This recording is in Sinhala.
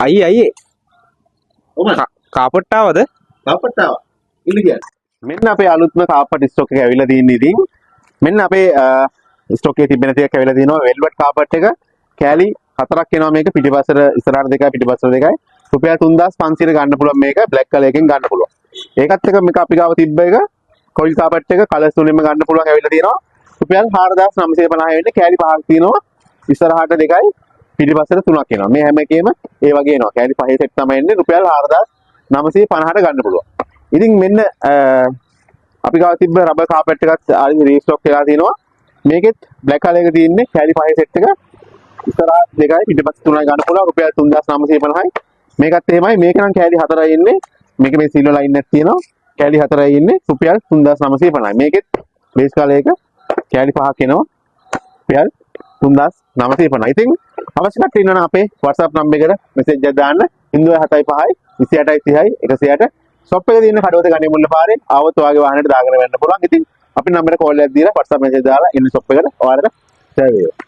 අයියේ අයියේ. ඔව්. කාපට් ආවද? කාපට් ආවා. ඉන්න කියන්නේ. මෙන්න අපේ අලුත්ම කාපට් ස්ටොක් එක ඇවිල්ලා තියෙන්නේ. ඉතින් මෙන්න අපේ ස්ටොක් එකේ තිබෙන ටිකක් ඇවිල්ලා තිනවා. වෙල්වට් කාපට් එක කෑලි හතරක් එනවා. මේක පිටිපස්සට ඉස්සරහට දෙකයි පිටිපස්සට දෙකයි. රුපියල් 3500 ගන්න පුළුවන්. මේක බ්ලැක් කලර් එකෙන් ගන්න පුළුවන්. ඒකත් එක මේක අපි ගාව තිබ්බ එක කොයිල් කාපට් එක කලර්ස් තුනෙන්ම ගන්න පුළුවන් ඇවිල්ලා තියෙනවා. රුපියල් 4950 වෙන්නේ. කෑලි පහක් තියෙනවා. ඉස්සරහට දෙකයි පිටිපස්සට තුනක් එනවා. මේ හැම එකේම ඒ වගේ එනවා. කෑලි පහේ සෙට් තමයි එන්නේ. රුපියල් 4950ට ගන්න පුළුවන්. ඉතින් මෙන්න අපි ගාව තිබ්බ රබර් කාපට් එකත් ආයෙ රීස්ටොක් වෙලා තියෙනවා. මේකෙත් බ්ලැක් කලර් එක තියෙන්නේ. කෑලි පහේ සෙට් එක ඉස්සරහ දෙකයි පිටිපස්ස තුනයි ගන්න පුළුවන් රුපියල් 3950යි. මේකත් එහෙමයි. මේක නම් කෑලි හතරයි එන්නේ. මේක මේ සිල්වර් ලයින් එකක් තියෙනවා. කෑලි හතරයි එන්නේ රුපියල් 3950යි. මේකෙත් බේස් කලර් එක කෑලි පහක් එනවා රුපියල් 3950යි. ඉතින් අවශ්‍ය කට්ටිය ඉන්නවා නම් අපේ WhatsApp number එකට මෙසේජ් එකක් දාන්න 075 28 30 160. ෂොප් එක තියෙන කඩවත ගණිමුල්ල පාරේ. ආවොත් ඔයාගේ වාහනේට දාගෙන වෙන්න පුළුවන්. ඉතින් අපි නම්බරේ කෝල් එකක් දීලා WhatsApp message දාලා එන්න ෂොප් එකට. ඔයාලට සේව වේවා.